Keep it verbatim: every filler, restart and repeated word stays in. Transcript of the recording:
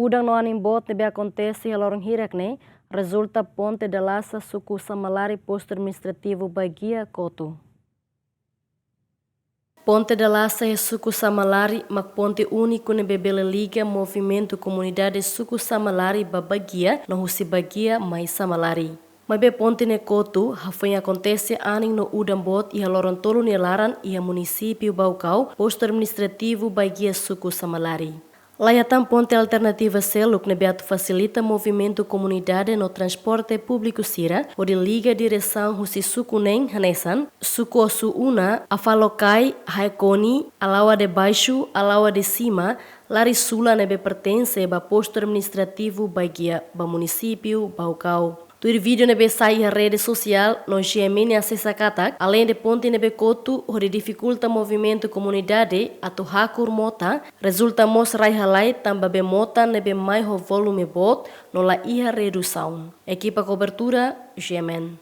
Udan no anin boot ne'ebé akontese iha loron hirak ne'e rezulta ponte Dalasa, suku Samalari, postu administrativu Baguia, kotu. Ponte Dalasa iha suku Samalari mak ponte úniku ne'ebé bele liga movimentu komunidade suku Samalari ba Baguia no husi Baguia mai Samalari. Maibé ponte ne'e kotu, hafoin akontese anin no udan boot iha loron tolu nia laran iha munisípiu Baucau, postu administrativu Baguia, suku Samalari. La iha tan ponte alternativa seluk ne'ebé atu fasilita movimentu komunidade no transporte públiku sira hodi liga diresaun husi suku neen hanesan suku Osu-Una, Afalokai, Haekoni, Alaoa de Baixo, Alaoa de Cima, Larisula ne'ebé pertense ba postu administrativu Baguia, ba munisípiu Baucau. Tuir vídeo ne'ebé sai iha rede sosiál no G M N asesa katak, aleinde ponte ne'ebé kotu hodi difikulta movimentu komunidade atu hakur mota, rezulta mós rai-halai tanba bee mota ne'ebé mai ho volume boot no la iha redusaun. Ekipa kobertura, G M N.